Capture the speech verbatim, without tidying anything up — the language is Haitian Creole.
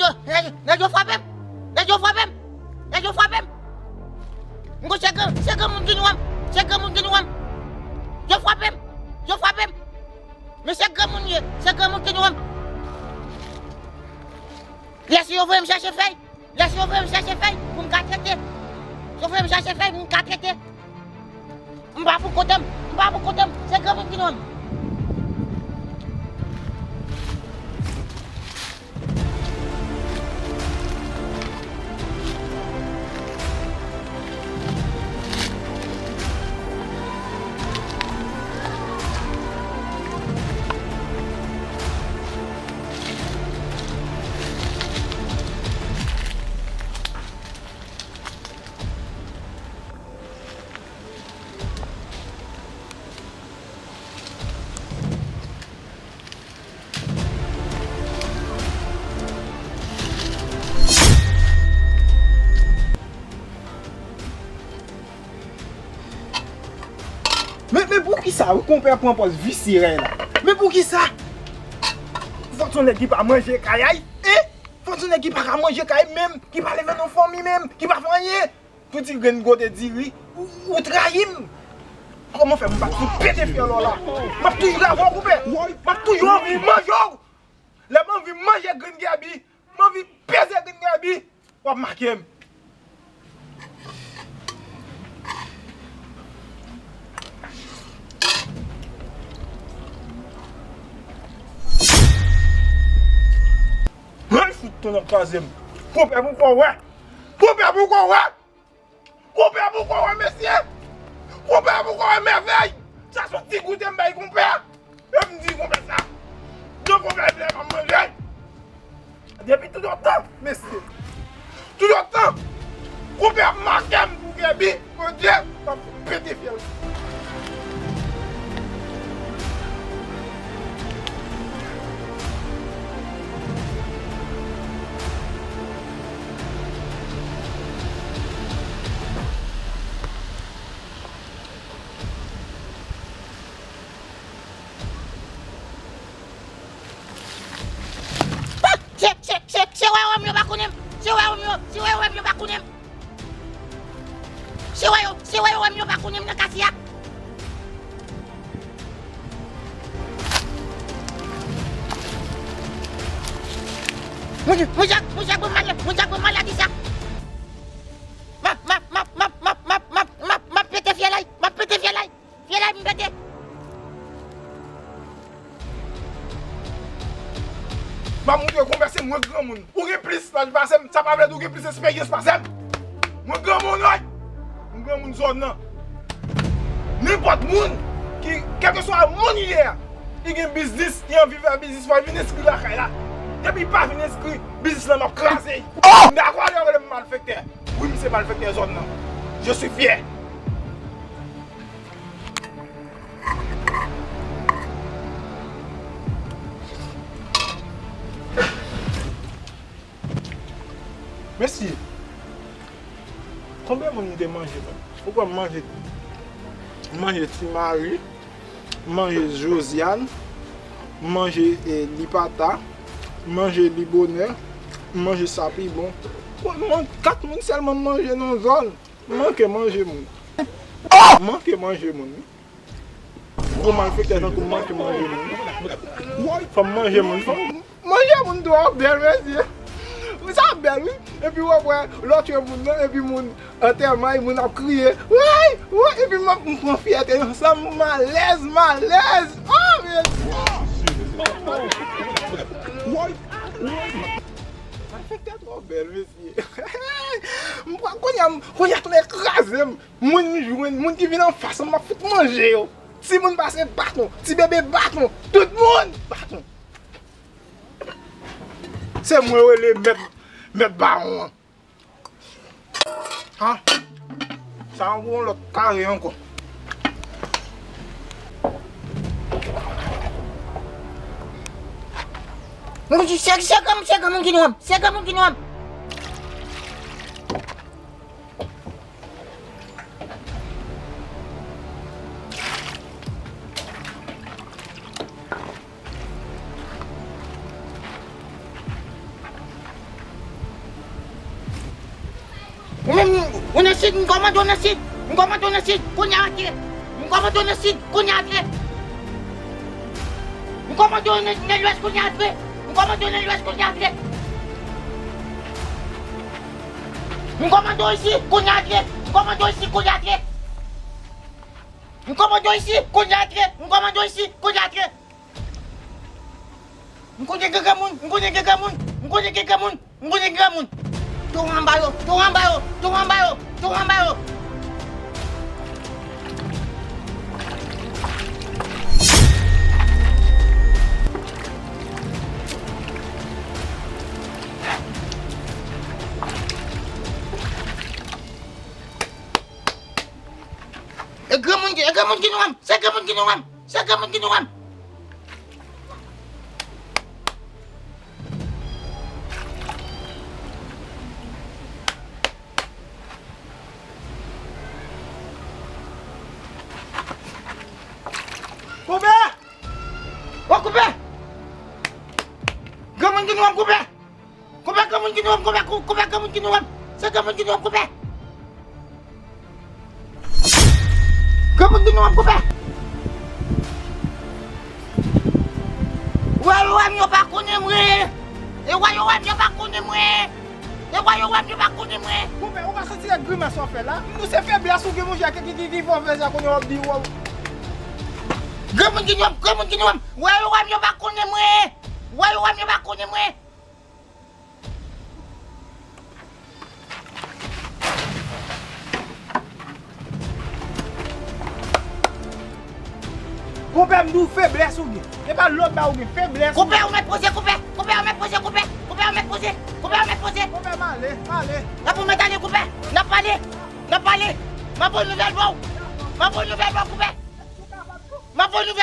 Nèg, nèg yo frape m! Nèg yo frape m! Nèg yo frape m! M konn se gran, se granmoun ki nwi m! Se granmoun ki nwi m! Yo frape m! Yo frape m! Men se granmoun ye! Se granmoun ki nwi m! Lè si yo voye m chache fèy! Lè si yo voye m chache fèy pou m ka trete! Yo voye m chache fèy pou m ka trete! M pa pou kote m, m pa pou kote m, se granmoun ki nwi m. Men, men poukisa wi konpè pran pòz visye la? Men poukisa? Fòk se yon nèg ki pa manje kay a, e? Fòk se yon nèg ki pa ka manje kay menm, ki pa leve nan fanmi menm, ki pa fè anyen. Pou ti grenn kote diri, ou, ou trayi m. Kòman fè m pa t fout pete fyèl ou la? M ap toujou avè w, konpè. M ap toujou anvi manje w. Lè m anvi manje grenn Gaby, m anvi peze grenn Gaby, w ap make m. Mwen fout tonton ap kraze m. Konpè, pou w wè. Konpè, pou w wè. Konpè, pou w wè, mesye. Konpè, pou w wè, mèvèy. Sa se yon ti goute m bay konpè. E m di konpè sa. Non, konpè, vle pa manje. Depi toutotan, mesye. Toutotan. Konpè ap make m pou Gaby. Bondye, m ap pete fyèl. Se, se, se, se wè wè m yo pa konnen m. Se wè wè m yo, se wè wè m yo pa konnen m. Se wè yo, se wè yo wè m yo pa konnen m nan katye a. Moun, moun Chak, moun Chak, bon malè, moun Chak, bon maladi sa. M ap, m ap, m ap, m ap, m ap, m ap, m ap, m ap, m ap pete fyèl la, m ap pete fyèl la. Fyèl la m pete. M ap montre w konpè se mwen granmoun. Ou gen plis laj pase m, sa pa vle di w gen plis esperyans pase m. Mwen granmoun, wi. M granmoun zòn nan. Nenpòt moun ki, kèlkeswa moun li ye a, li gen biznis, li anvi fè biznis, fò l vin enskri lakay la. Depi li pa vin enskri, biznis lan m ap kraze l. M dakò lè yo rele m malfektè. Wi, m se malfektè zòn nan. Je suis fier. Mesye, konbyen moun m te manje menm? Ou kwè m manje, m manje Ti Mari, m manje Josiane, m manje, eh, Lipata, m manje Libonè, m manje Sapibon. Bon, mwen, kat moun sèlman m manje nan zòn. M manke manje moun. M manke manje moun, wi. Gwo malfektè tankou m manke manje moun. Fò m manje moun, fò m manje moun twò bèl, mesye. Sa bèl, wi. Epi w ap wè, lè w tchwe moun nan, epi moun antèman, moun ap kriye. Woy! Woy! Epi m ap, m pran fyète ansanm, m alèz, m alèz. Oh, mesye! Malfektè twò bèl, mesye. M pran kounye a, m, kounye a tou kraze m. Moun m jwenn, moun ki vin anfas mwen, m ap fout manje yo. Timoun pase baton, ti bebe baton, tout moun baton. Se mwen yo rele mèt, mèt bawon an. Ha? Sa yon lòt kare ankò. Mwen di, se, se granmoun, se granmoun ki nwi m, se granmoun ki nwi m. Ou menm, ou nan sid, m kòmande w nan sid. M kòmande w nan sid, kounye a antre. M kòmande w nan sid, kounye a antre. M kòmande w nan, nan lwès, kounye a antre. M kòmande w nan lwès, kounye a antre. M kòmande w isi, kounye a antre. M kòmande w isi, kounye a antre. M kòmande w isi, kounye a antre. M kòmande w isi, kounye a antre. M konnen gen granmoun, m konnen gen granmoun, m konnen gen granmoun, m konnen gen granmoun. Tou anba yo, tou anba yo, tou anba yo, tou anba yo. E granmoun ki, e granmoun ki nou an, se granmoun ki nou an, se granmoun ki nou an. Koube! Ô, koube! Granmoun ki nou an, koube! Koube, granmoun ki nou an, koube, kou-, koube, granmoun ki nou an. Se granmoun ki nou an, koube. Granmoun ki nou an, koube. Wè, wè, yo pa konnen mwen. E wè, yo wè, yo pa konnen mwen. E wè, yo wè, yo pa konnen mwen. Koube, ou pa santi se grimas w ap fè la? Nou se feblès ou gen, monchè, ki, ki, ki, ki fè w fè sa, konnen w ap di, wè. Granmoun ki nou an, granmoun ki nou an. Wè, yo wè, yo pa konnen mwen. Wè, yo wè, yo pa konnen mwen. Konpè, m di w feblès ou gen. E pa lòt bagay ou gen, feblès ou gen. Konpè, ou mèt poze, konpè. Konpè, ou mèt poze, konpè. Konpè, ou mèt poze. Konpè, ou mèt poze. Konpè, m ale, m ale. N ap ou mèt ale, konpè. N ap pale. N ap pale. M ap voye nouvèl ba w. M ap voye nouvèl ba w, konpè. M ap voye nouvèl.